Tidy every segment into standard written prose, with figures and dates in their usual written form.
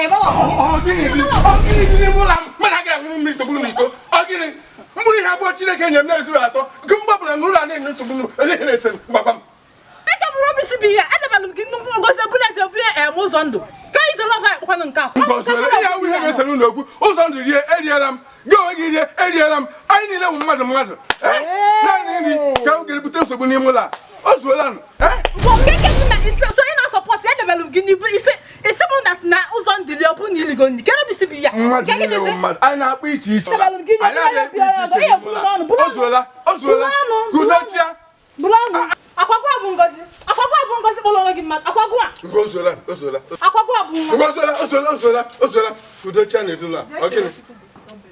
Ọ gịnị dị ọ gịnị dị n'ime ụlọ m mmadụ agaghị aṅụrụ mmiri tọgburu m iko ọ gịnị mkpụrụ ihe abụọ Chineke nye m na-ezuru atọ nke mgbe ọbụla n'ụlọ a na-enye nsogbu nụ ele ihe na-ese m gwagwa m. Eke bụrụ obi si bụ ihe edebalụ m gị nnukwu ngozi bulet ebunye em ụzọ ndụ ka izo lọva ekpekwanụ nke a. Ngozi ole ihe awụ ihe ga-esere unu okwu ụzọ ndụ rie eriela m gị onwe gị rie eriela m anyị niile bụ mmadụ mmadụ naanị nri ka m ga-ebute nsogbu n'ime ụlọ a o zuola nụ. Bụ nke nke m na isi so ị na-asọpọtụ ya debelụ m gị n'ibu isi isi m na na ụzọ ndụ lie ọ bụ na iligo nri kere bụ isi bụ ya. Mmadụ Nke gị niile bụ bụ isi mmadụ anyị na-akpọ iche iche Debelụ m gị anyị n'ibu na-akpọ iche iche n'ime ụlọ a. O zuola o zuola ka udo chia. Bụrụ ọnụ akwagụ a bụ ngozi akwagụ a bụ ngozi kpọrọ onwe gị mmadụ akwagụ a Ngwa o zuola o zuola akwagụ a bụ nwa. Ngwa o zuola o zuola o zuola o zuola ka udo chia n'ezinụlọ a ọ gịnị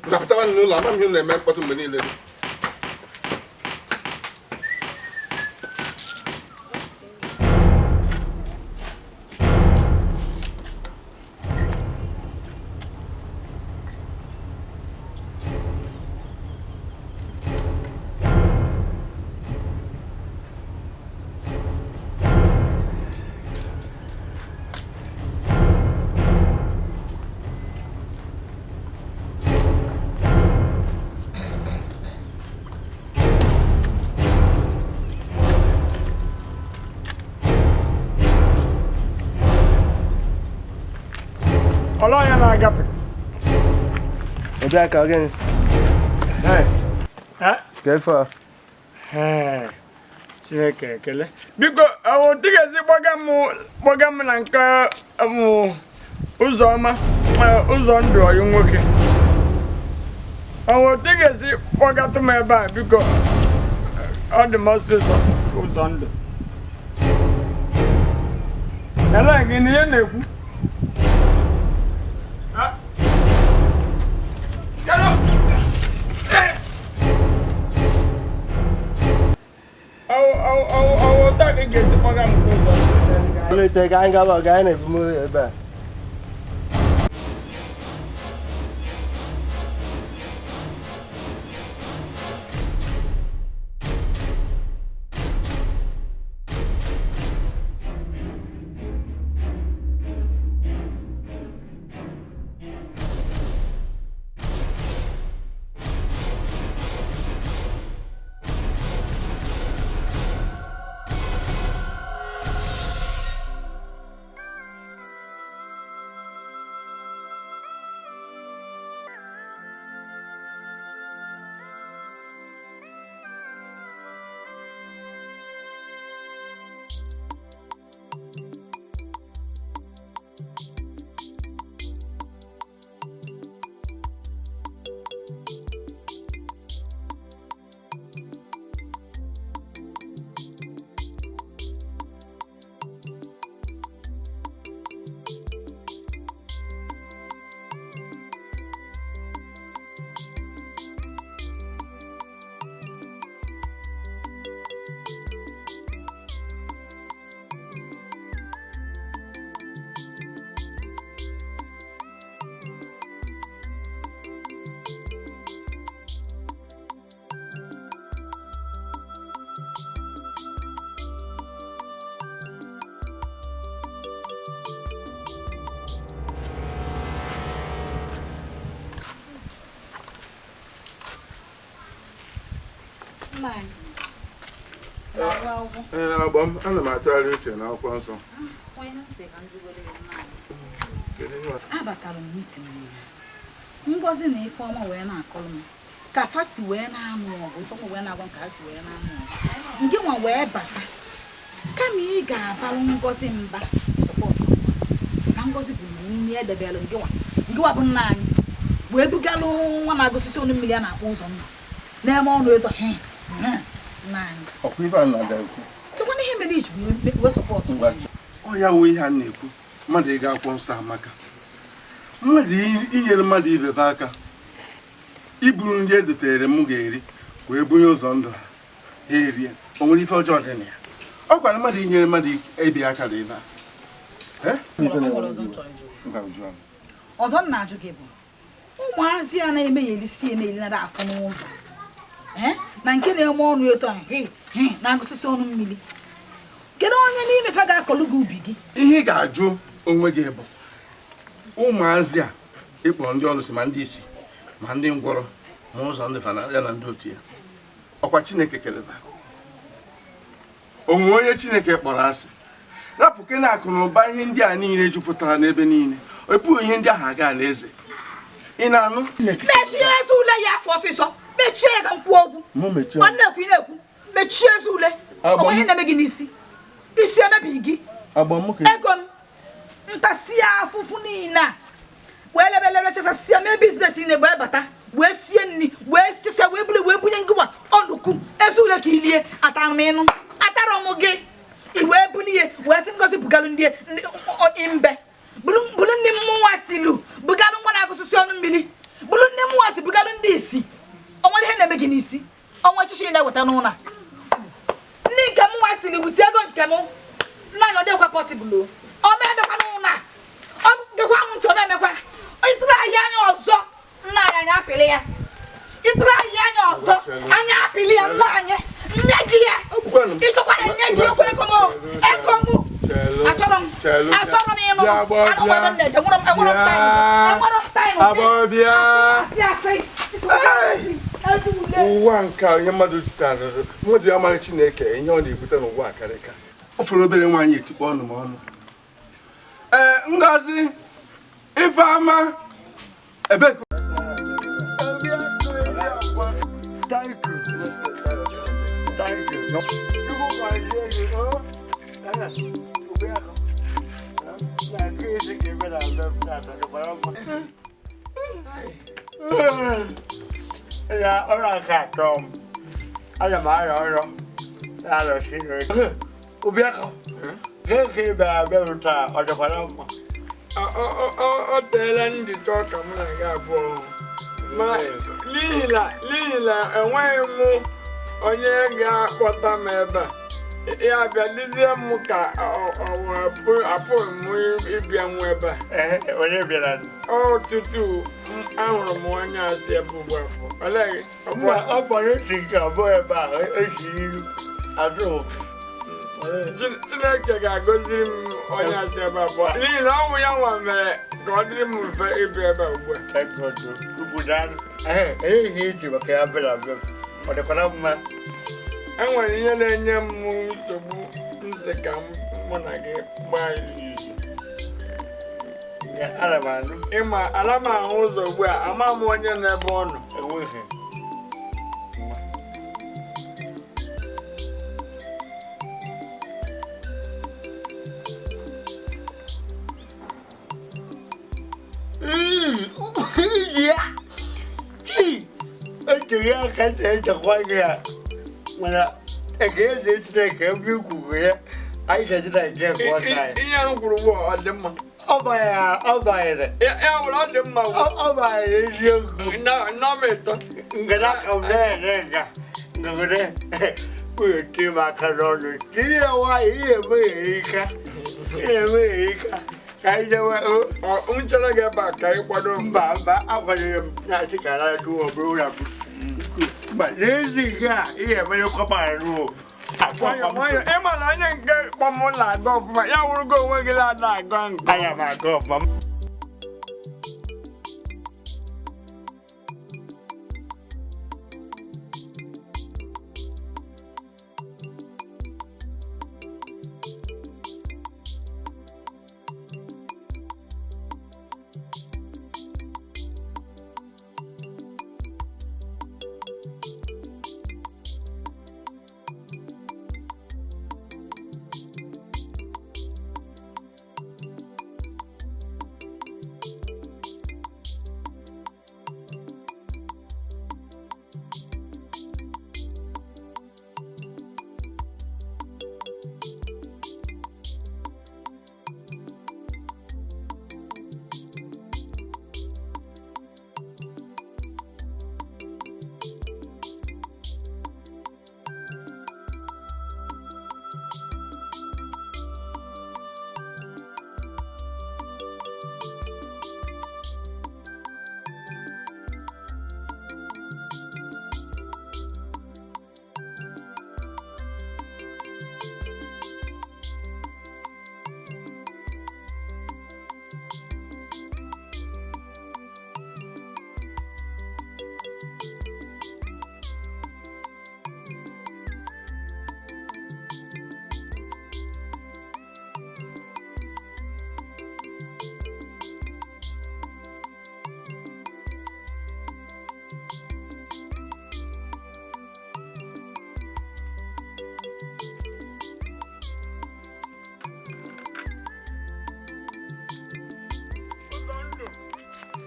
ngapụtawa n'ụlọ ama m ihe na-eme mkpọtụ mgbe niile. Ọlọ ya na-agafe. Obi aka gịnị? Ka ife a? Ee, Chineke ekele. Biko, otu ga-esi kpọga m na nke m ụzọma ụzọ ndụ ọyị nwoke. Otu ga-esi kpọgatụ m ebe a biko. Ọ dị m ọsịsọ ụzọ ndụ. Ele gị na ihe na-ekwu? Ụlọ ite ka anyị gaba ka anyị na-ebu m ebe a. Ee, agba m ana m atụgharị uche na akwụkwọ nsọ. Abatara m meeting Ngozi na Ifeọma wee na-akọrọ m ka fa si wee na-anụ ọgụ, Ifeọma wee na-agwa m ka ha si wee na-anụ ọgụ. Nke nwa wee bata kama ị ga-abalụ Ngozi mba support na Ngozi bụ nri edebere nke nwa bụ nna anyị wee bugalụ nwa na-agụsisi ọnụ mmiri a na-akpọ ụzọ nna na-eme ọnụ eto nna anyị. Ọkwa ife a na-ada ekwu. Kekwana ihe mere iji wee support. Ọ ya wụ ihe a na-ekwu mmadụ ịga akwụkwọ nsọ amaka mmadụ inyere mmadụ ibe be aka iburu nri edotere m ga-eri wee bunye ụzọ ndụ ha erie o nwere ife ọjọọ dị na ya ọ gwara mmadụ inyere mmadụ ibe aka dị ebe a. Ọzọ m na-ajụ gị bụ ụmụazị a na-emeghelisi emegheli nara afọ n'ụzọ na nke na-eme ọnụ eto ahụ na-agụsịsị ọnụ mmiri kedu onye n'ime fa ga-akọlụ gị ubi gị? Ihe ị ga-ajụ onwe gị bụ Ụmụazị a ịkpọrọ ndị ọlụsị, ma ndị isi ma ndị ngwọrọ, ma ụzọ ndị fana ya na ndị otu ya, ọkwa Chineke keleba onwe onye Chineke kpọrọ asị. Rapụ kene akụ na ụba, ihe ndị a niile jupụtara n'ebe niile, ebughị ihe ndị ahụ aga alaeze. Ị na-anụ? Mechie eze ule ya afọ ọsịsọ, mechie ya ka m kwuo okwu. Mụ mechie? Ọ na-ekwu, ị na-ekwu. Mechie eze ule. Agba ọ ihe m. na-eme gị n'isi, isi emebi gị. Agba m ka Ego m ntasia afụfụ niile a wee lebe lebe chesasịa, mee business niile, wee bata, wee sie nri, wee sisia, wee buru, wee bunye ngịwa ọnụku eze ule ka ilie. Atara m ịnụ, atara m gị, i wee bulie wee sị Ngozi bugalụ ndị mbe bulu bulu ndị mmụnwa silu, bugalụ nwa na-agụsịsị ọnụ mmiri, bulu ndị mmụnwa si bugalụ ndị isi. O nwere ihe na-eme gị n'isi? Ọnwa echichi na-eweta n'ụlọ a, ndị nke m nwa siri wute ego nke m nna anyị, ọ dịkwa possible o. Ọ ma emekwa n'ụlọ a. Ọ gekwa m ntị, ọ ma emekwa. Ịtụrụ ahịa anya ọzọ, nna anyị, anyị apịlị ya. Ịtụrụ ahịa anya ọzọ, anyị apịlị ya. Nna anyị, nye gị ya. Ekwukwanụ m. Ịchọkwara nye gị okwu ego m o. Ego m. Chelu. Achọrọ m. Chelu. Achọrọ m ịnụ. Bịa, gbọ, Anụ m ebe m na-eje. Enwere m, enwere m time. Bịa. Enwere m time. Agbọ bịa. Asị asị. Ezi ule. Ụwa nke a, ihe mmadụ zụtara, mmadụ ya amaghị Chineke, ihe ọ na-ebute n'ụwa akarịka. Ọ fọrọ obere nwaanyị etikpọ ọnụ m ọnụ. Ee, Ngozi, Ifeọma, ebee ka Thank you. Thank you. Chukwu gọzie gị, o. Obiakụ. Na nke isi ka ebe na-abịa m tata dịkwara mma. Ya ọrụ aka atọ m. Ana m arọ ọrọ. Na-arọsi n'oche. Obiakụ. Gịnị ka ị bịara be m taa, ọ dịkwara mma? Ọ teela ndị chọọ ka mụ na gị abụọ hụ. Ma n'ihi na enweghị m onye ga-akpọta m ebe a, ya bịa dịzie m ka apụghị m ịbịanwu ebe a. Ee, onye bịara? Ọ tutu ahụrụ m onye a si ebe ugbu a pụọ. Olee gị? Ọ bụ Mba, ọ kpọrọ esi nke abụọ ebe ahụ, esi iru azụ. Chineke ga-agọziri m onye a si ebe a pụọ, n'ihi na ọ bụ ya nwa mere ka ọ dịrị m mfe ịbịa ebe a ugbu a. Thank God, Chukwu daalụ. Ee, ihe iji maka ya bịara bịa, ọ dịkwara mma. Enwere ihe na-enye m nsogbu nsị ka mụ na gị gbaa izu. Ya, ana m anụ. Ịma ala m ahụ ụzọ ugbu a, ama m onye nọ ebe ọ nọ. Enweghị. Ya chi echeghị aka na-echekwa gị ya, mana ekele dị Chineke ebe ikwuru ya, anyị ga-eji na nke nke ọka anyị. Ihe m kwuru ugbu a, ọ dị mma? Ọ banyere, ọ banyere. Ya bụrụ ọ dị mma ugbu a. Ọ banyere eziokwu. Nnọọ m ịtọ. Ngana ka m na-ere nga ngagide wete m aka n'ọnụ, tinye ya nwayọ, ihe emeghere ike, ihe emeghere ike, ka anyị jewe o. Ọ, m chere gị ebe a ka ị kwado m. Mba, mba, akwadoro m na-asị ka ara tụọ obere ụra m. Mba, n'ezi nke a ihe emenyekwa m arụ o. Nwayọ nwayọ, ịma na onye nke kpọm na-aga ọfụma, ya wụrụgo onwe gị na-ada aga nke. Anya m aga ọfụma.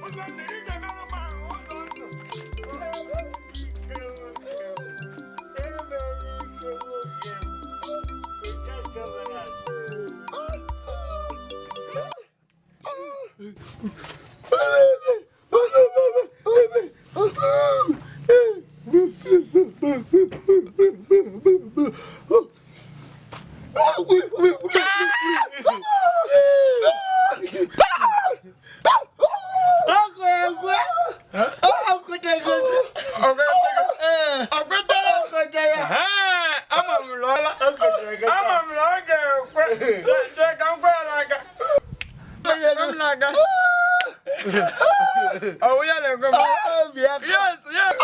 Ụzọ ndụ, ị ga-emerụ m ahụ, ụzọ ndụ. Ama m na ọ ga-ekwe. Chee ka m kwe ya n'aka. Kwe m n'aka. Ọ wụ ya na-ekwe m? Yes, yes.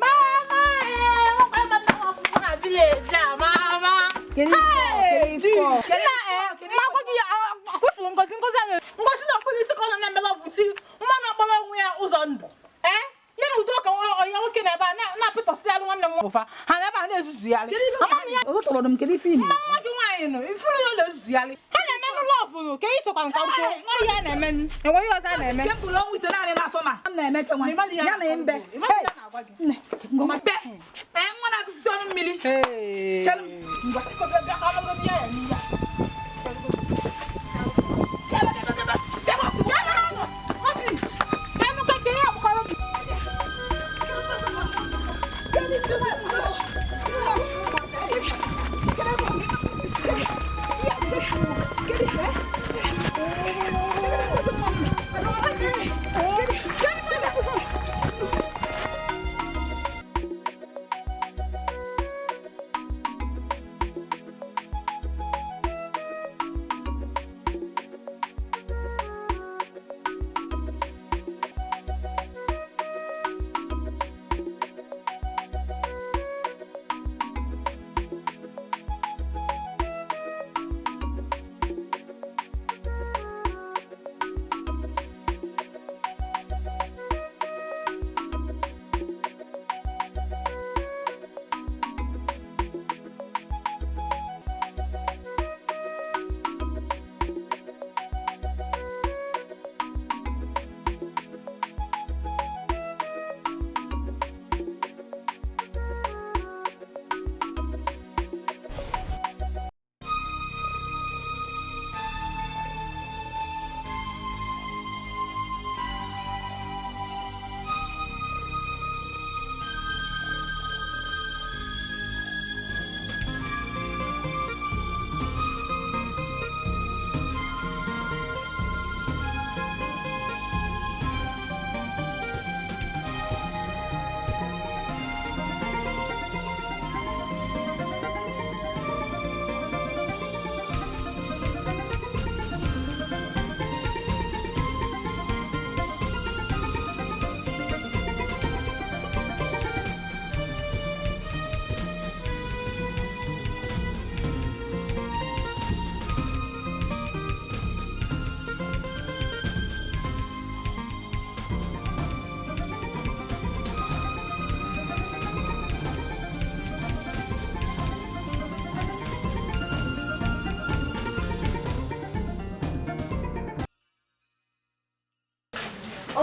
Mama, nwoke ma nna m ọfụfụ na village a, mama. Hey, nna, ma gwa gị ya, akwụfụrụ Ngozi, Ngozi a Ngozi na ọkpụrụ isi ka ọ nọ na-emela ọbụti, nwa na-akpọrọ onwe ya ụzọ ndụ. Ya na udo ka ọya nwoke na ebe a na-apịtọsịalụ nwanne m nwoke. Ha na ebe a na-ezuzugharị. Ama m ya mma nwa gị nwaanyị nọ, ifuru ya na-ezuzugharị. Ha na-eme n'ụlọ ọbụrụ ka ị sokwa nka nkwụ. Ọ ihe a na-eme, enweghị ọzọ a na-eme. Nwa na-agụsisi ọnụ mmiri.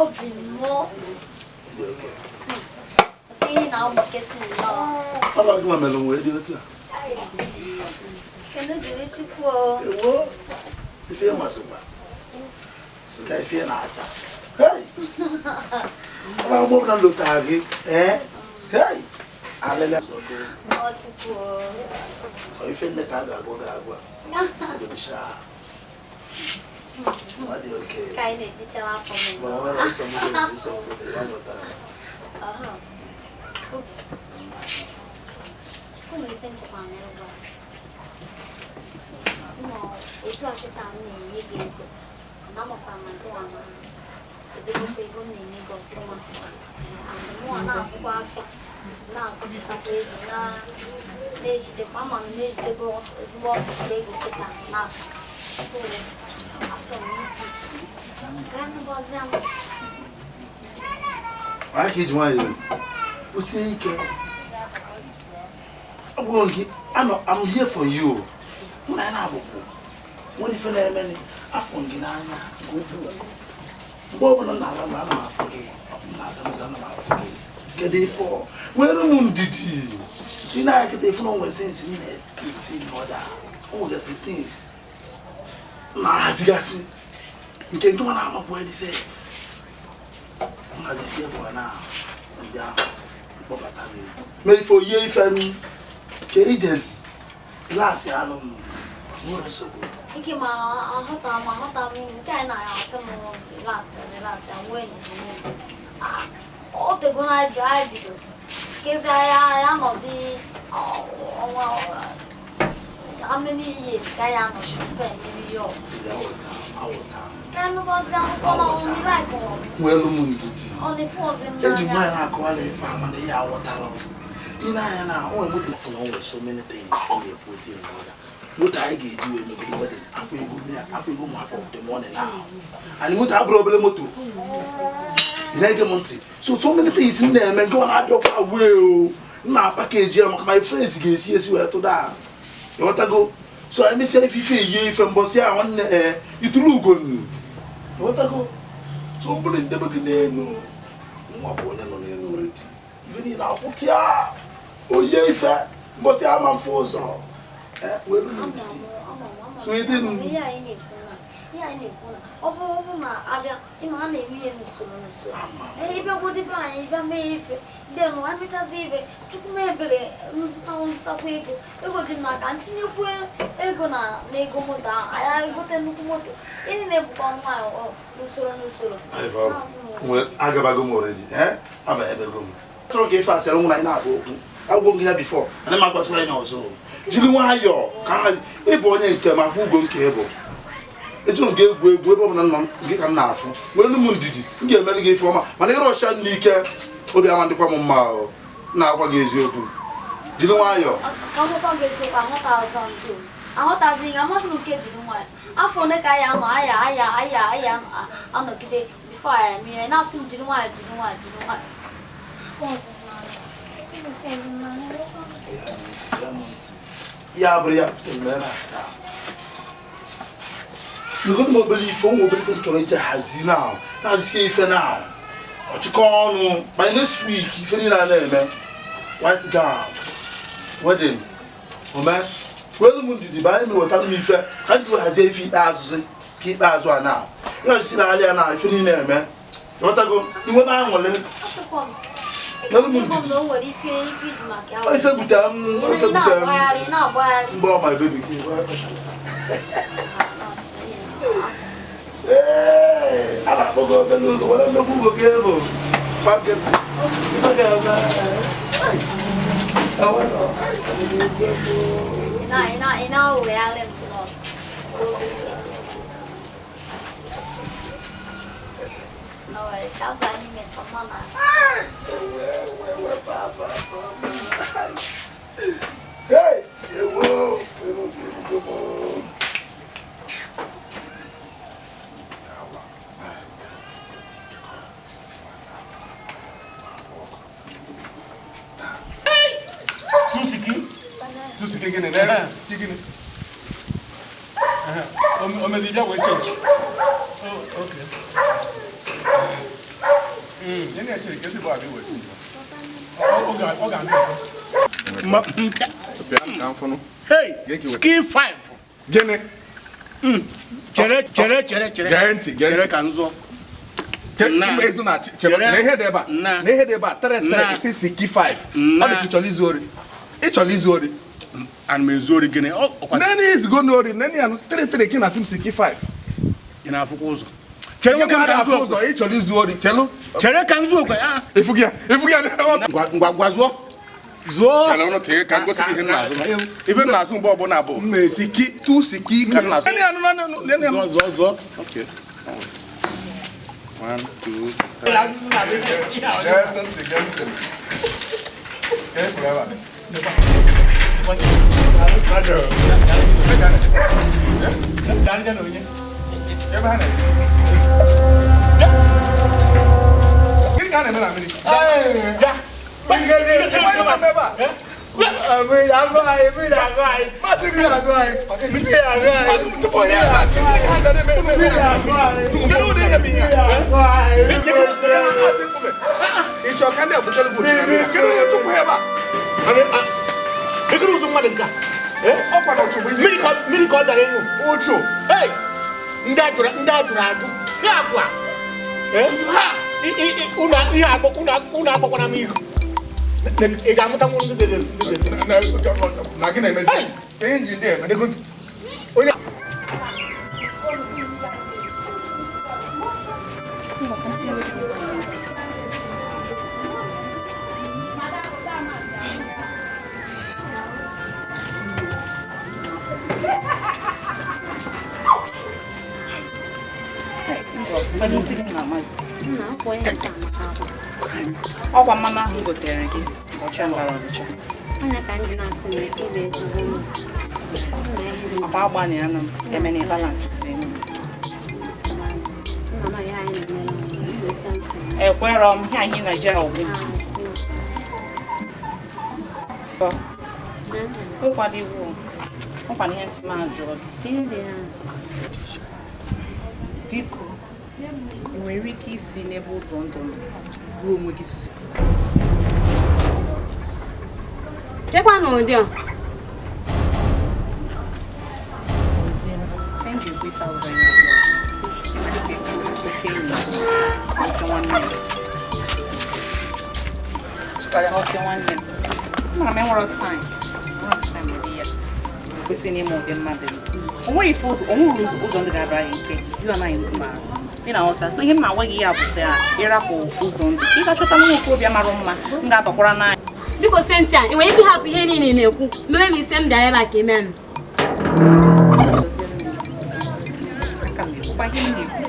Obi m Dị oke. Ihe na-agbakesị nnọọ. Ọ bụ gị nwa mere m wee dị otu a. Kene ziri Chukwu o. Ewo, ife ị masịkwa. Nke ife ị na-acha. Hey! Ọ bụ agbọghọ na lota gị. Ee? Hey! Alịla. Ọ Chukwu o. Ọ ife nne ka a ga-agwa gị agwa. Ogodo shaa. Ọ dị oke. Ka anyị na-eticha n'afọ m. Ma ọ nwere nsọ m dị nsọ m dị ya nwetara. Aha. Obi. O nwere ife nchekwa n'ụgwọ a. Ma otu a kịta m na-enye gị ego. Na amakwa na gị nwa na edebekwa ego m na-enye gị ọfụma. And mụnwa na-azụkwa afịa, na-azụpụtakwa ego, na-ejidekwa, ama m na-ejidego ezigbo ọtụtụ ego kịta n'aka. So, achọrọ m isi gaa ngọzi m. Anyị ka iji nwayọọ kwụsie ike. Ọ bụrụ nke anọ, I'm here for you. Mụ na ya na-abụkwu nwere ife na-eme afọ gị n'anya nke ukwuu. Mgbe ọbụla m na-ala ụlọ, ana m afụ gị. M na-aga n'ụzọ, ana m afụ gị. Kedu ife ọ nwere m ndidi ị na-anya kịta ife na onwe sensi m na-esi n'ọda o nwegasị things m na-ahazigasị nke nke nwa na-amapụ edise nhazisi efu na bịa mkpọbata gị mee ife oyie ife m ka ijez glaasị alụ m nwere nsogbu. Ike ma ahụta m ahụta m nke anyị na-asị m relax, relax, nwee ndidi, nwee ndidi. Ah, ọ tego na anyị bido kezi anyị anọzi ọnwa how many years ka anyị anọzi tupu emeri ya ọ Aghọta m. Ka nụbazi akwụkwọ na ọnị like ọ Nwelu m ndidi. Ọ na-efu ọzọ m Eji m n'anya. nwaanyị na-akọwala ife ama na ihe aghọtara ị na-anya na o nwere moto fụ na o nwere so many things ọ ga-eput in order. Moto anyị ga-eji wee megide wedding akwa ego m ya akwa ego m half of the money now, and moto abụrụ obere moto. Ị na-ege m ntị? So many things m na-eme nke ọ na-adịọkwa wee o m na package ya maka my friends ga-esi esi wee tụda, ịghọtago? So emesịa ife ife eyie ife mbọsị a nwanne ee ituru ugo, ịghọtago? So mbụrụ ndebe gị n'elu nwa bụ onye nọ n'elu already, ife niile akwụpịa oye ife mbọsị ama mfe ụzọ were m ndidi. So ị dị Ihe anyị na-ekwu na ihe anyị na-ekwu na ọ bụ na abịa ịma a na-eme ihe n'usoro n'usoro. Ee, ịbịagwodebe anyị ịbịa mee ife then emechazi ife Chukwu mee ebere nzụta nzụtakwa ego ego dị m n'aka ntinyekwu ego na n'ego moto ahụ anyị egote nnukwu moto ihe na-ebukwa nwayọ n'usoro n'usoro. Na-asị m, Agabago m already, abanyebego m chọrọ ka ife asịrị nwụ na anyị na-agba okwu agwụ gị ya before ana m agwasịkwa anyị ọzọ. Jiri nwayọọ ka ha ịbụ onye nke ma akwụ ugo nke ịbụ ejiri nke egwu egwu ebe ọ bụla nọ nke ka m na-afụ nwere m ndidi m ga-emeli gị ife ọma mana ịrụ ọcha n'ike obi ama dịkwa m mma o na-agwa gị eziokwu, jiri nwayọọ. Ka m gwakwa gị eziokwu, aghọtazi ndụ aghọtazi gị amasị m nke jiri nwayọ afọ ole ka anyị anọ aya aya aya aya anọgide before anyị eme ihe na-asị m jiri nwayọ, jiri nwayọ, jiri nwayọ. Ya bụrụ ya butere m ebe a taa. Legodu m obere ife ụmụ obere ife m chọrọ ije hazi na hazisie ife na ọchịkọ ọnụ by next week ife niile a na-eme white gown wedding ome welu m ndidi ba anyị wetara m ife ka m ji hazie ife ikpeazụ ka ikpeazụ a na ịghazisi na alịa na ife niile eme, ịghọtago? Inwebe aṅụrị. Asịkwa m Welu m ịgwa m ndidi. na o nwere ife ife iji maka ya. Ife butere m ife Ị butere m na-agbagharị na-agbagharị. Mgbe ọ ma bebi gị. Ee, a na-akpọ gị obere ụlọ were nnukwu ugo gị ego paketị ife ga-eme. Ị na-awụgharị m n'ọsọ. O nwere ka aba n'ime ka mma na Hey, ewo, ewo, ewo, ewo. Tusiki. Tusiki gịnị? Na tusiki gịnị? O mezi bịa wee change. Oh, okay. Hey, skill 5. Gịnị? Chere chere chere chere. Gee ntị, gee Chere ntị. ka m zụọ. Ezu na chere na ihe dị ebe a. Na ihe dị ebe a 3 3 6 6 5. Ọ dị ka ị chọrọ izu ori. Ị chọrọ izu ori. Ana m ezu ori gịnị? Ọ ọkwasị. Nene izugo n'ori, nene ya 3 3 ka ị na-asị m 6 5. Ị na-afụkwa ụzọ. Chere nwoke m ka m afụ zụọ ụzọ, okwe. ị chọrọ izu ori. Chelu. Chere ka m zụọ okwe. Ah. Ịfụ gị ya, ịfụ gị ya. Ngwa ngwa ngwa zụọ. Zụọ. Chere ọnụ ka m gosi gị ihe m na-azụ. Ife m na-azụ mgbe ọbụla bụ siki tu siki ka m na-azụ. Nene ya nụ, nene ya nụ, nene ya nụ. Zụọ zụọ zụọ. Okay. 1 2 3. Gee ntị, gee ntị. Ka e kwuru ebe a. Ebe ha na-eme. Gịnị ka a na-eme na mmiri? Ebe a na-eme ebe a? Maazị tupu onye ebe a, gịnị ka ha na-eme ebe a? Kedu ụdị ihe bụ ihe a? Maazị Nkume, ị chọrọ ka ndị a butere gị otu na mmiri a? Kedu ihe tupu ha ebe a? Ekere ụdị mmadụ nke a. Ọkwa na ụchụ bụ ihe. Mmiri ka ọ dara ịṅụ. Ụchụ. Hey! Ndị a jụrụ ndị a jụrụ ajụ. Ya agwa. Ha! Unu ihe agbọ unu agbakwana m ihu. Ị ga-amụta nwa ndị dede ndị dede. Na gị na-emezi? Ihe nji ndị eme. Onye Ọkwa mmanụ ahụ m gotere gị ụbọchị m gara Ọnịcha. Anya ka ndị na-asị na ịbụ ezigbo enyi. Nna ihe dị Ọkwa agbanịala m eme na balansị si m. nna na ihe anyị na-emere onwe m. Ekwerọ m ihe anyị Naịjirịa ọgwụ. Nkwado iwu nkwana ihe nsị m ajụọ gị. Ihe dị ya. Biko, ị nwere ike isi n'ebe ụzọ ndụ nọ ruo onwe gị so. Chekwa na ụdị a. Oziere, thank you, ife ahụ anyị ọzọ. Dịka oke enyi m, oke nwanne m. Oke nwanne m. Amara m enwero time. Enwero time ụdị ya. Kwesị n'ime ụdị mmadụ. O nweghị ife ụzọ, o nwere ụzọ ndị ga-abara gị nke you and I maara. Ị na-aghọta. So ihe m na-agwa gị ya bụ ka ịrapụ ụzọ ndụ. Ka ị ga chọta nwa okorobịa mara mma m ga-abakwara n'anya. Biko Cynthia, ị nwere ike ịhapụ ihe niile ị na-ekwu mere m ise m bịara ebe a ka ị mee m. Doziere m isi. Aka m na-ekwukwa ihe m na-ekwu.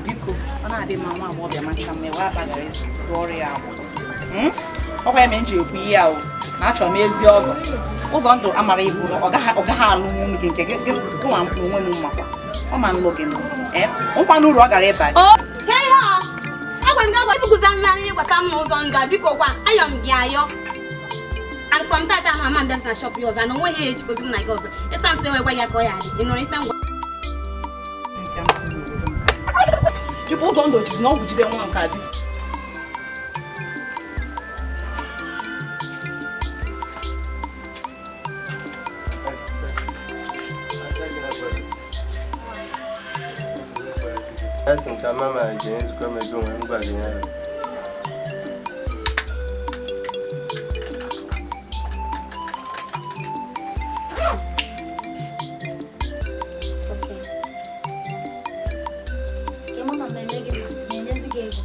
Biko, ọ na-adị mma nwa agbọghọbịa macha mma ewe akpa gara dụọrọ ya agwa. Ọkwa ya mere m ji ekwu ihe a o, na achọrọ m ezi ọgọ. Ụzọ ndụ amara ibu na ọ gaghị alụ nwunye gị nke gị nwa onwe m makwa. Ọ ma nlụ gị nụ. Ee, nkwa n'uru ọ gara ịba gị. O, ke ihe ọ? Agwa m gị agwa ibuguza m naanị ihe gbasara m n'ụzọ ndụ a, biko kwa, ayọ m gị ayọ. And from that ahụ ama m bịazi na shop ya ọzọ, na onweghị ihe ejikozi m na gị ọzọ. Ịsa nso enwekwa ya ka ọ ya adị. Ị nụrụ ife ngwa? Biko ụzọ ndụ jizi na ọgwụ jide nwa nke a biko. Asị m ka mama jee nzukọ mego nwe m gwara ya. Nke mụ na m eme gị na-enyezi gị ego.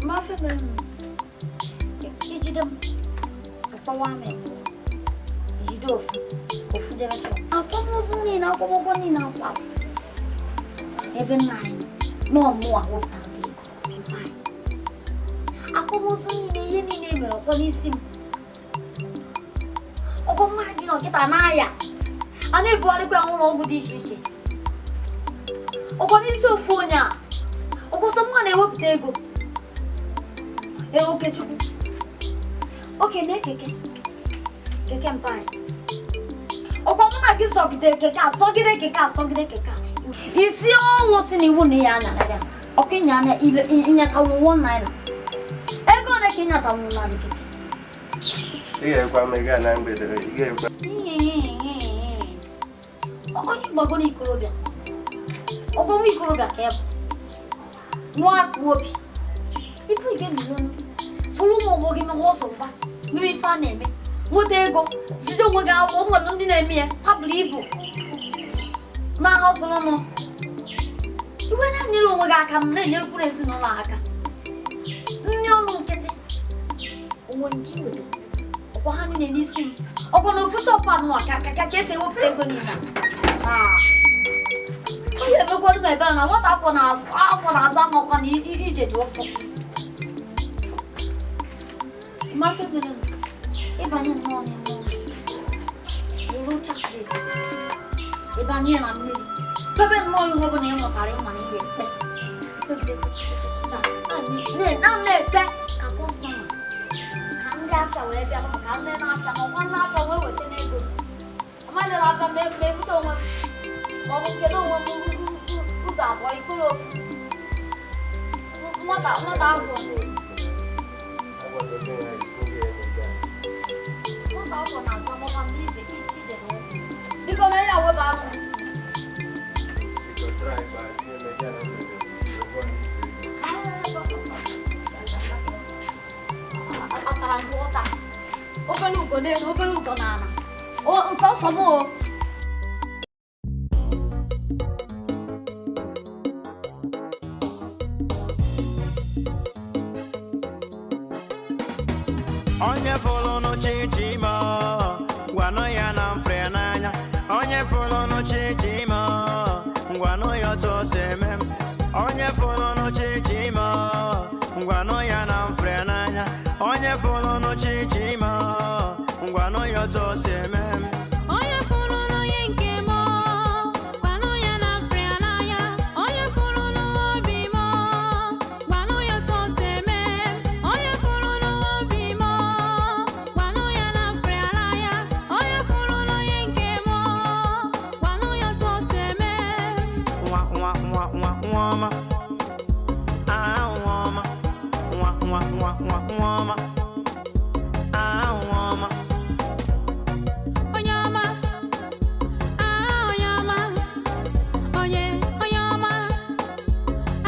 Mmafe mere m ijide m akpọwa m ego. Ijide ofu ofu jebe chọọ. Akwamozu niile, akwamụgwọ niile akwa ebe nna anyị nọ mụwa wepụtara dị ego. Akwamozu niile, ihe niile e mere ọkwọ n'isi m. Ọkwọ mmadụ dị n'ọkịta n'ahịa. A na-ebugharịkwa ya ụlọ ọgwụ dị iche iche. Ọkwọ n'isi ofu onye a. Ọkwọ sọ mma na-ewepụta ego. Ee, Okechukwu. Oke na-ekeke. Keke mpa anyị. Ọkwọ mụ na gị sọgide keke a, sọgide keke a, sọgide keke a. Isi ọnwụ si na iwu na ya anyara ya. Ọkwa ịnya anya ịnyatanwu ₦1. Ego ole ka ịnyatanwu na keke? Ị ga-ekwe m ego a na mgbede, ị ga-ekwe. Onye gbagoro ikorobịa, ọgwọ nwa ikorobịa ka ị bụ nwa akpụ obi ibu ike nụrụ soro ụmụ ọgbọ gị mewe ọsọ mgba mere ife a na-eme nweta ego site onwe gị akwụkwọ nwere ndị na-eme ya kwabụrụ ibu n'agha ọsọrọnụ iwe na-enyere onwe gị aka m na-enyerekwuru ezinụlọ aka nri ọnụ nkịtị onwe nke nweta ọkwa ha niile n'isi m ọkwa na ofu shọpụ anụwa ka ka ka esi ewepụta ego niile a onye emekwara m ebere na nwata akwọ na-azụ amakwa na ije dị ụfụ mmafe mere m ịbanye nnọọ n'ime ụlọ wuru chakleti ịbanye na mmiri kpebe nnọọ ihe ọbụla ị mụtara ịma na ihe ekpe kpegide chichichicha na na-ekpe ka kọstọma ka ndị afịa wee bịa maka ndị na-afịa ma ọkwa na-afịa wee weta n'ego amaghị na-afịa ma ebute onwe m ma ọ bụ kedu onwe m ụzọ abụọ ikpuru ofu nwata nwata akwọ nwata akwọ na-azụ agbakwa ndị ije ije na ụkwụ biko mee ya weba anụ atara m ụta obere ugo n'elu obere ugo n'ala nsọsọ m o. Onye fụrụ n'uchichi ma gwanụ ya na mfre n'anya. Onye fụrụ n'uchichi ma gwanụ ya otu o si eme m. Onye fụrụ n'uchichi ma gwanụ ya na mfre n'anya. Onye fụrụ n'uchichi ma gwanụ ya otu o si eme m. Onye fụrụ n'onye nke m, gwanụ ya na mfre n'anya. Onye fụrụ n'obi m, gwanụ ya otu o si eme. Onye fụrụ n'obi m, gwanụ ya na mfre n'anya. Onye fụrụ n'onye nke m, gwanụ ya otu o si eme. Nwa nwa nwa nwa nwa ọma. Ah, nwa ọma. Nwa nwa nwa nwa nwa ọma. Ah, nwa ọma. Onye ọma, ah onye ọma, onye onye ọma,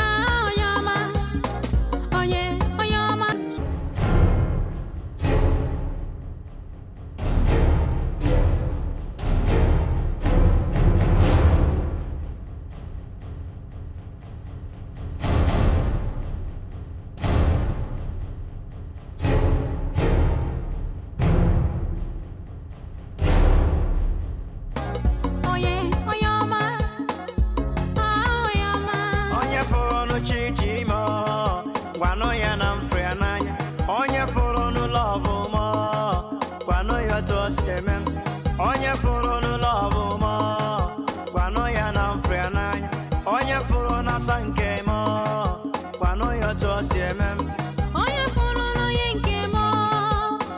ah onye ọma, onye onye ọma. Onye onye ọma, ah onye ọma. Onye fụrụ n'uchichi ma gwanụ ya na mfre n'anya. Onye fụrụ n'ụlọ ọbụma gwanụ ya otu o si eme m. Onye fụrụ n'ụlọ ọbụma gwanụ ya na mfre n'anya. Onye fụrụ n'asa nke m gwanụ ya otu o si eme m. Onye fụrụ n'onye nke m,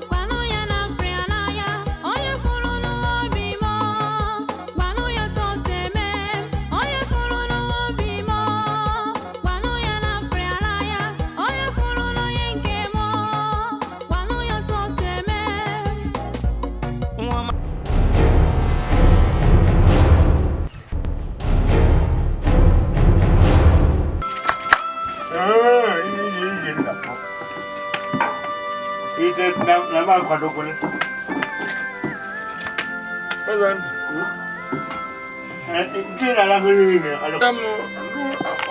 gwanụ ya na mfre n'anya. Onye fụrụ n'obi m, gwanụ ya otu o si eme. Onye fụrụ n'obi m, gwanụ ya na mfre n'anya. Onye fụrụ n'onye nke m, gwanụ ya otu o si eme. Nwa ọma. Na m akwadokwele. Ụzọ ndụ. Nke na-alagoro ihe. Ụta m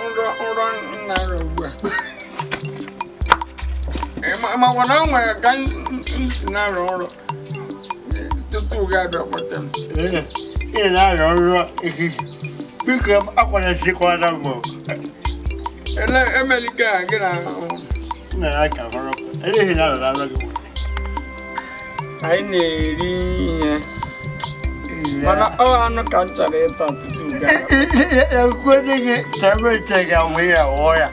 nrọ nrọ m na-arọ ugbu a. Makwa na o nwere ka m si na-arọ nrọ tupu gị abịa kpọte m. Ị na-arọ nrọ ehihie. Biko akwadosikwala m. Ele emelike a gị na Nna ya ka hụrụ. Eleghị na arọ arọ gị. Anyị na-eri ihe mana ọ anụ ka m chọrọ ịta tupu gị abịa. Ekwenye gị ka emeche ga wee ya ghọọ ya.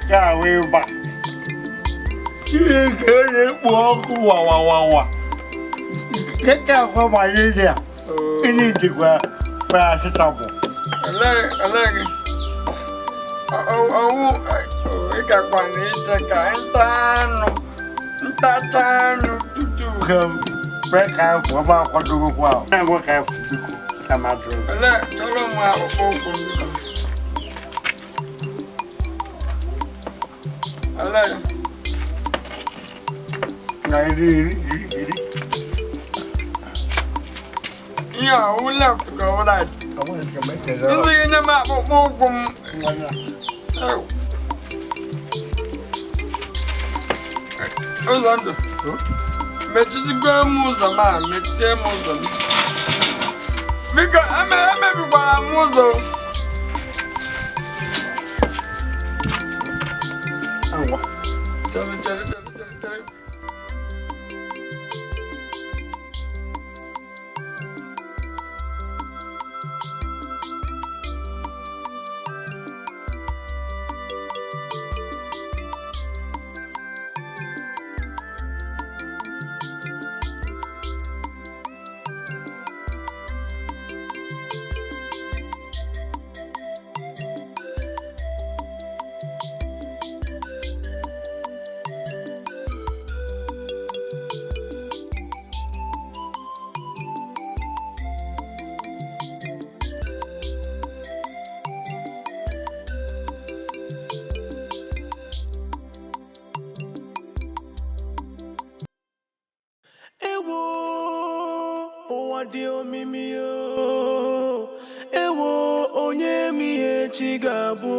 Ka wee ba. Chineke na-ekpo ọkụ wawawawa. Keke akwa malaria. Ịnị dịkwa paracetamol. Ele ele gị. Ọwụ ịgakwa na iche ka nta anụ ntacha anụ tutu. Kwe ka anyị pụọ ebe akwadogokwa ahụ. Na-agwa ka anyị pụọ biko ka m adụrụ gị. Olee chọrọ m akpụkpọ ụkwụ m biko. Olee Na iri iri iri iri. Ihe a ọwụ left ka ọwụ right? Ọ bụghị nke m ekele. Nsị gị nye m akpụkpọ ụkwụ m. Ew. Ụzọ ndụ. Mechizigoro m ụzọ m a, mechie m ụzọ m. Biko, emebikwara m ụzọ. Ngwa. Chere, chere, chere, chere, chere. Ewo, ụwa dị omimi o. Ewo, onye ma ihe chi ga-abụ.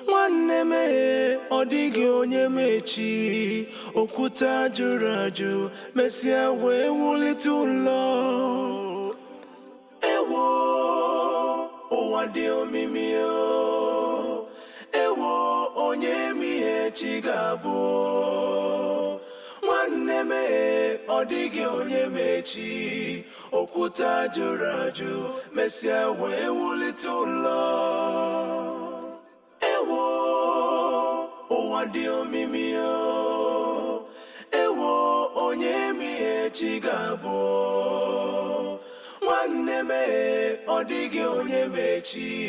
Nwanne m e, ọ dịghị onye ma echi. Okwute jụrụ ajụ, mesịa wee wulite ụlọ. Ewo, ụwa dị omimi o. Ewo, onye ma ihe chi ga-abụ. Nwanne m e, ọ dịghị onye ma echi. Okwute jụrụ ajụ, mesịa wee wulite ụlọ. Ewo, ụwa dị omimi o. Ewo, onye ma ihe chi ga-abụ. Nwanne m e, ọ dịghị onye ma echi.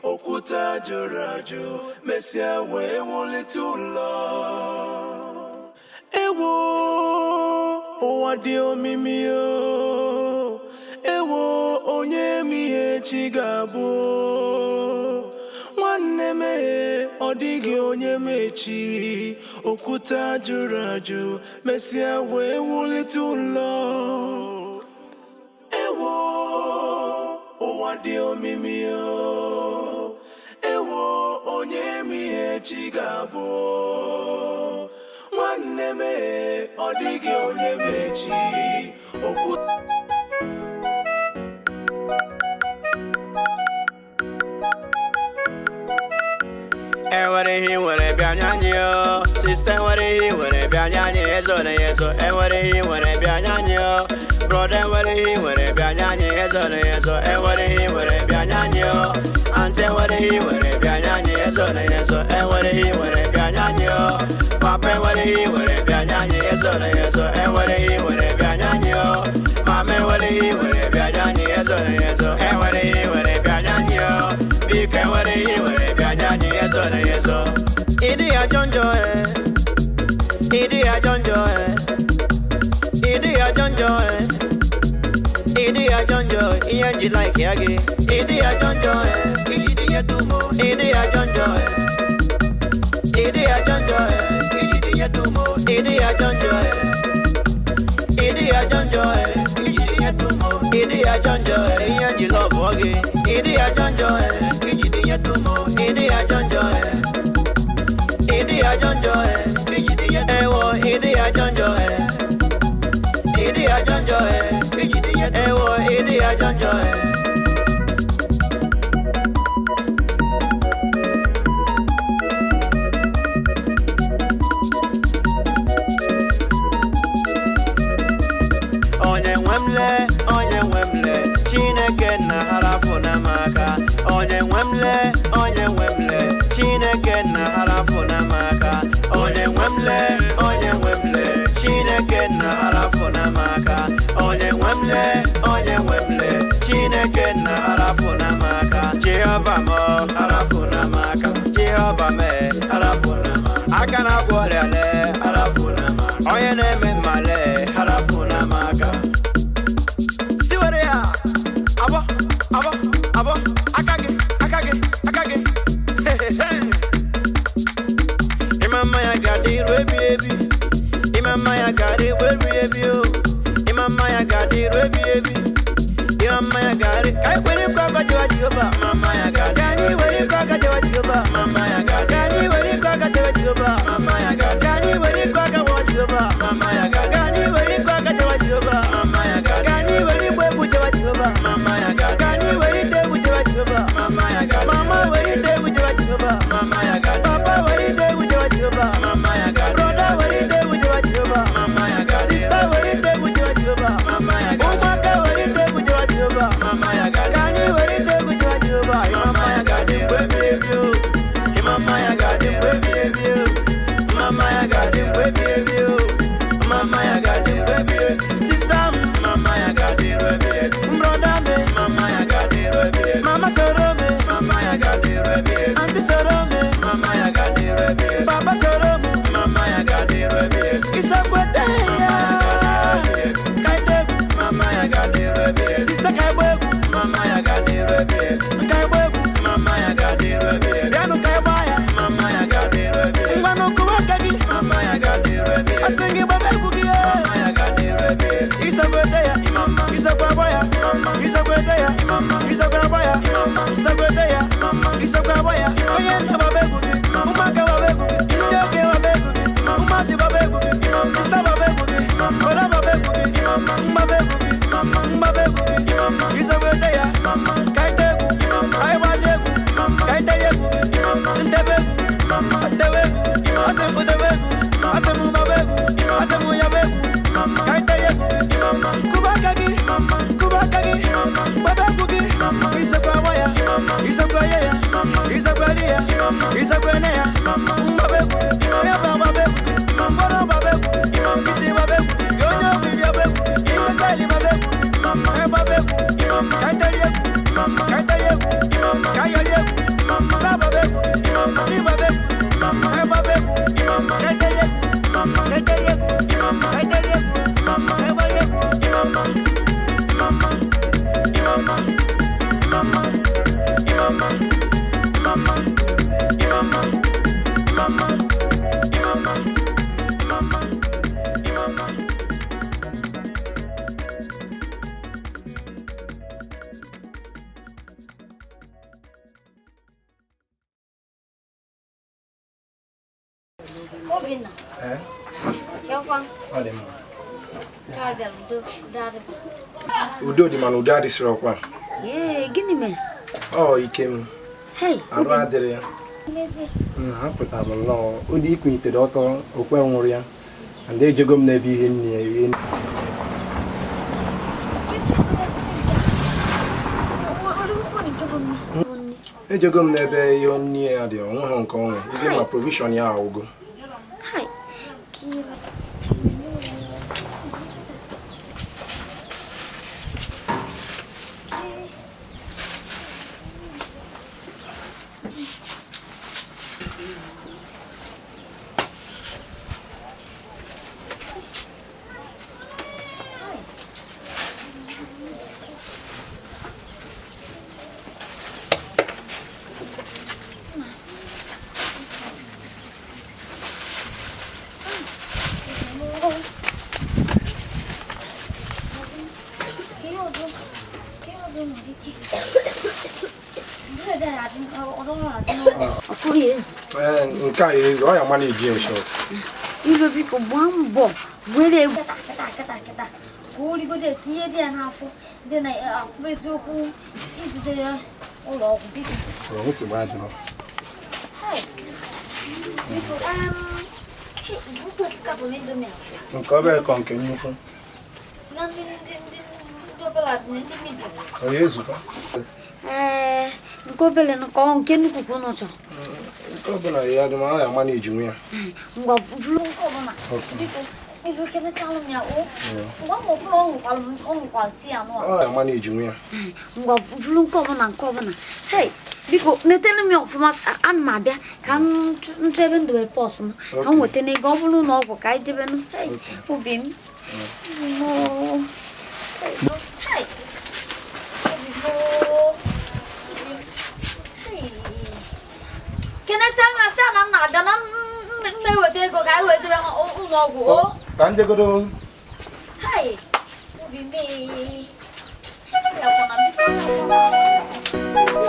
Okwute jụrụ ajụ, mesịa wee wulite ụlọ. Ewo, ụwa dị omimi o. Ewo, onye ma ihe chi ga-abụ. Nwanne m e, ọ dịghị onye ma echi. Okwute jụrụ ajụ, mesịa wee wulite ụlọ. Ewo, ụwa dị omimi o. Ewo, onye ma ihe chi ga-abụ. Nwanne m e, ọ dịghị onye ma echi. Okwu Enwere ihe ị nwere bịa nye anyị o. Sista, enwere ihe ị nwere bịa nye anyị, ezo na ya ezo. Enwere ihe ị nwere bịa nye anyị o. Brọda, enwere ihe ị nwere bịa nye anyị, ezo na ya ezo. Enwere ihe ị nwere bịa nye anyị o. Antị, enwere ihe ị nwere bịa nye anyị, ezo na ya ezo. Enwere ihe ị nwere bịa nye anyị o. Papa, enwere ihe ị nwere bịa nye anyị, ezo na ya ezo. Enwere ihe ị nwere bịa nye anyị o. Mama, enwere ihe ị nwere bịa nye anyị, ezo na ya ezo. Enwere ihe ị nwere bịa nye anyị o. Biko, enwere ihe ị nwere bịa nye anyị, ezo na ya ezo. Ịdị ajọ njọ e. Ịdị ajọ njọ e. Ịdị ajọ njọ e. Ịdị ajọ njọ ihe nji like ya gị. Ịdị ajọ njọ e. Ijidi ihe tumo. Ịdị ajọ njọ e. Ịdị ajọ njọ e. Ijidi ihe tumo. Ịdị ajọ njọ e. Ịdị ajọ njọ e. Ijidi ihe tumo. Ịdị ajọ njọ e. Ihe nji love gị. Ịdị ajọ njọ e. Ijidi ihe tumo. Ịdị ajọ njọ e. Ịdị ajọ njọ e. Ijidi ihe ewo. Ịdị ajọ njọ e. Ịdị ajọ njọ e. Ijidi ihe ewo. Ịdị ajọ njọ e. Onye nwe m lee, onye nwe m lee, Chineke nna harafụ na m aka. Onye nwe m lee, onye nwe m lee, Chineke nna harafụ na m aka. Onye nwe m lee, onye nwe m lee, Chineke nna harafụ na m aka. Onye nwe m lee, onye nwe m lee, Chineke nna harafụ na m aka. Jehova m harafụ. Onye na-eme mmale harafu na maka. Si were ya. Abo, abo, abo. Aka gị, aka gị, aka gị. Imama ya ga-adịru ebi ebi. Imama ya ga-adịru ebi ebi o. Imama ya ga-adịru ebi ebi. Imama ya ga-adị. Ka anyị kwere nkwa aka jewa Jehova. Mama ya ga-adị. Ka anyị were nkwa aka jewa Jehova. Mama ya ga-adị. Ka anyị were nkwa aka jewa Jehova. Mama ya ga-adị. Ka anyị were nkwa aka jewa Jehova. Mama ya ga-adị. Ka anyị were nkwa aka jewa Jehova. Mama ya ga-adị. Ka anyị were igba egwu jewa Jehova. Mama ya ga-adị. Ka anyị were ite egwu jewa Jehova. Mama ya ga-adị. Mama were ite egwu jewa Jehova. Mama ya ga-adị. Papa were ite egwu jewa Jehova. Mama ya ga-adị. Broda were ite egwu jewa Jehova. Mama ya ga-adị. Sista were ite egwu jewa Jehova. Mama ya ga-adị. Ụmụaka were ite egwu jewa Jehova. Mama ya ga-adị. Ka anyị were ite egwu jewa Jehova. Mama ya ga-adị mgbe ebi ebi o. Mama ya ga-adị mgbe ebi ebi o. Mama ya ga-adị mgbe ebi ebi o. Mama ya ga-adị mgbe ebi ebi. Sista m. Mama ya ga-adị mgbe ebi ebi. Broda m. Mama ya ga-adị mgbe ebi ebi. Mama soro m. Mama ya ga-adị mgbe ebi ebi. Aunty soro m. Mama ya ga-adị mgbe ebi ebi. Papa soro m. Mama ya ga-adị mgbe ebi ebi. Isokwete ya. Ka ite egwu. Mama ya ga-adị mgbe ebi ebi. Sista ka igba egwu. Mama ya ga-adị mgbe ebi ebi. Ka igba egwu. Mama ya ga-adị mgbe ebi ebi. Bịanụ ka ịgba ya. Mama ya ga-adị mgbe ebi ebi. Ngwanụ kụwa aka gị. Mama ya ga-adị mgbe ebi ebi. Asị gị gbaba egwu gị. Mama ya ga-adị mgbe ebi ebi. Isokwete ya. Isokwa agba ya. Isokwete ya. Isokwa agba ya. Isokwete ya. Isokwa agba ya. Onye nna gbaba egwu gị. Ụmụaka gbaba egwu gị. Ndị okenye gbaba egwu gị. Ụmụazị gbaba egwu gị. Sista gbaba egwu gị. Brọda gbaba egwu gị. Mgbaba egwu gị. Mgbaba egwu gị. Isokwete ya. Ka ite egwu. Ka anyị gbaji egwu. Ka anyị tere egwu gị. Ntebe egwu. Ntebe egwu. Asị m debe egwu. Asị m gbaba egwu. Asị m yaba egwu. Ka anyị tere egwu gị. Kụba aka gị. Kụba aka gị. Gbaba egwu gị. Isokwa agba ya. Isokwa ye ya. Isokwa di ya. Isokwa nne ya. Mgbaba egwu gị. Onye bụ agbaba egwu gị. Mkpọrọ gbaba egwu gị. Isi gbaba egwu gị. Gị onye obi gbaba egwu gị. Imesali gbaba egwu gị. Anyị gbaba egwu. Ka anyị tere egwu. Ka anyị tere egwu. Ka anyị yọrọ egwu. Sista gbaba egwu gị. Ndị gbaba egwu gị. Anyị gbaba egwu. Ka anyị tere egwu. Ka anyị tere egwu. Ka anyị tere egwu. Ka anyị gbara egwu. Obinna, gakwa Ọ dị mma. ka a bịara udo udo adịkwa. Udo dị mana udo adịsịrị ọkwa. Ee, gịnị mere? Ọ ike m. Hei, Arụ adịrị ya. Mezie. Ha pụtara m nnọọ. Ụdị ikwunyitere ọtọ okwe nwụrụ ya. And ejego m n'ebe ihe nne ya ihe. Ejego m n'ebe ihe nne ya dị onwe ha nke onwe. Ihe ma provision ya agwụgo. Hai, ka ihe Nke a ezu, ọ ya ma na-eji nshọt. Ibe biko gbaa mbọ were egwu kịta kịta kịta kịta ka o rigodo ka ihe dị ya n'afọ dị na akwụ eziokwu ibuje ya ụlọ ọgwụ biko. Ọ nsogbu adịrọ. Hai, biko bute osikapa na indomie a. Nke obere ka nke nnukwu. Si na ndị ndị ndị ndị obere dị na ndị midium. Ọ ya ezukwa. Ee, nke obere na ka ọ nke nnukwu ka unu chọrọ. Nke ọbụla ya dị ma ọ ya ma na-eji nwe ya. Ngwa vụrụ nke ọbụla. Biko, ilu kenechalụ m ya o. Ngwa ma ọbụla ọ ṅụkwara m ọ ṅụkwara tii anụ a. Ọ ya ma na-eji nwe ya. Ngwa vụrụ nke ọbụla nke ọbụla. Hei, Biko netelu m ya ọfụma, ana m abịa ka m nchọ ebe m dobere pọs m ka m nweta n'ego ọ bụrụ na ọgwụ ka anyị jebenụ. Hey, obi m. Obi m oo. Hey, obi m oo. Obi m. Hey. Kenesi anya sị na m na-abịa na m eweta ego ka anyị wee jebe ụlọ ọgwụ o. Ka m jegodo. Hey, obi m ee. Yakwana biko, yakwana.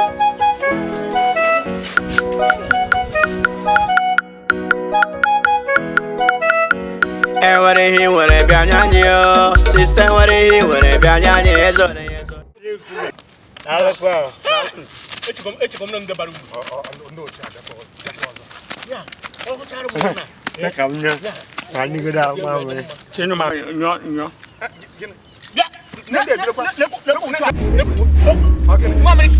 Enwere ihe ị nwere bịa nye anyị o sista, enwere ihe ị nwere bịa nye anyị ezo. Echekwa m na ndị bara uru ya ọ gụchara m na Ka m nye ka anyị godo akpa nwere. Chinu ma nyọ nyọ. Nwa mmiri.